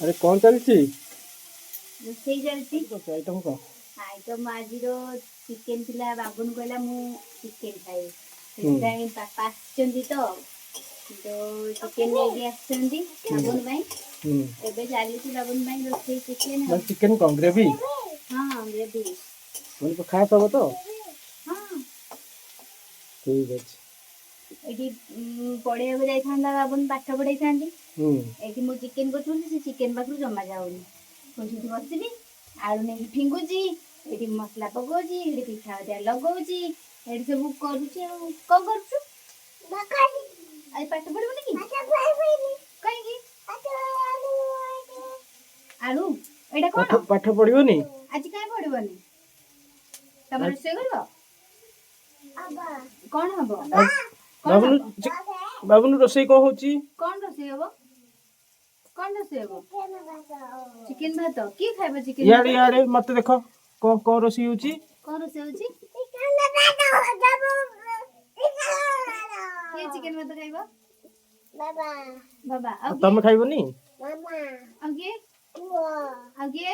ଆରେ, କ'ଣ ଚାଲିଛି? ରୋଷେଇ ଚାଲିଛି। ଆଇଟମ୍ କ'ଣ? ଆଇଟମ୍ ଆଜିର ଚିକେନ ଥିଲା। ବାବୁନ କହିଲା ମୁଁ ଚିକେନ ଖାଇବି। ସେଥିପାଇଁ ବାପା ଆସିଛନ୍ତି ତ, ଚିକେନ ନେଇକି ଆସିଛନ୍ତି ବାବୁନ ପାଇଁ। ଏବେ ଚାଲିଛି ବାବୁନ ପାଇଁ ରୋଷେଇ ଚିକେନ। ମାନେ ଚିକେନ କ'ଣ ଗ୍ରେଭି? ହଁ, ଗ୍ରେଭି। ମାନେ ଖାସ୍ ହବ ତ? ହଁ। ଠିକ୍ ଅଛି। ଏଠି ପଢେଇବାକୁ ଯାଇଥାନ୍ତା ବାବୁନ, ପାଠ ପଢେଇଥାନ୍ତି। ଏଇଠି ମୁଁ ଚିକେନ କରୁଛନ୍ତି, ସେ ଚିକେନ ପାଖରୁ ଜମା ଯାଉନି। ମୁଁ ସେଠି ବସିବି, ଆଳୁ ନେଇକି ଫିଙ୍ଗୁଛି, ଏଠି ମସଲା ପକଉଛି, ଏଠି ପିଠା ଭଜା ଲଗଉଛି, ଏଠି ସବୁ କରୁଛି। ଆଉ କଣ କରୁଛୁ? ଆଜି ପାଠ ପଢିବୁନି କି? କାହିଁକି? ଆଳୁ ଏଇଟା ପାଠ କଣ? ପାଠ ପଢିବନି? ଆଜି କାହିଁ ପଢିବନି? ତମେ ରୋଷେଇ କରିବ? କଣ ହବ? କଣ ବାବୁନୁ ହବ? ବାବୁନୁ, ରୋଷେଇ କ'ଣ ହଉଛି? କଣ ରୋଷେଇ ହବ? କଣ ରୋଷେଇ ହବ? ଚିକେନ ଭାତ। କିଏ ଖାଇବ ଚିକେନ? ଇଆଡ଼େ, ଇଆଡ଼େ ମତେ ଦେଖ। କ'ଣ କ'ଣ ରୋଷେଇ ହଉଛି? କଣ ରୋଷେଇ ହଉଛି? କିଏ ଚିକେନ ଭାତ ଖାଇବ? ବାବା ଆଉ କିଏ? ତମେ ଖାଇବନି? ଆଉ କିଏ? ଆଉ କିଏ?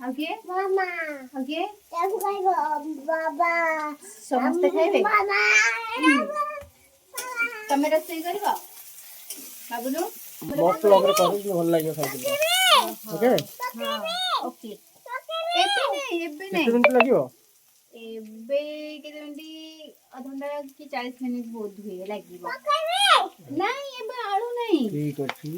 ଆଉ କିଏ? ଆଉ କିଏ? ସମସ୍ତେ ଖାଇବେ। ତମେ ରୋଷେଇ କରିବ ବାବୁନୁ? ମସ୍ତ ଭାବରେ କର, ଭଲ ଲାଗିବ ଖାଇତେ। ଓକେ? ହଁ, ଓକେ। ଏବେ ନାଇଁ, ଏବେ କେତେ ନାଇଁ। ମିନିଟ୍ ଲାଗିବ? ଏବେ କେତେ ମିନିଟ୍? ଅଧଘଣ୍ଟା କି 40 ମିନିଟ୍ ବୋଧ ହୁଏ ଲାଗିବ। ନାଇଁ, ଏବେ ଆଳୁ ନାହିଁ। ଠିକ୍ ଅଛି।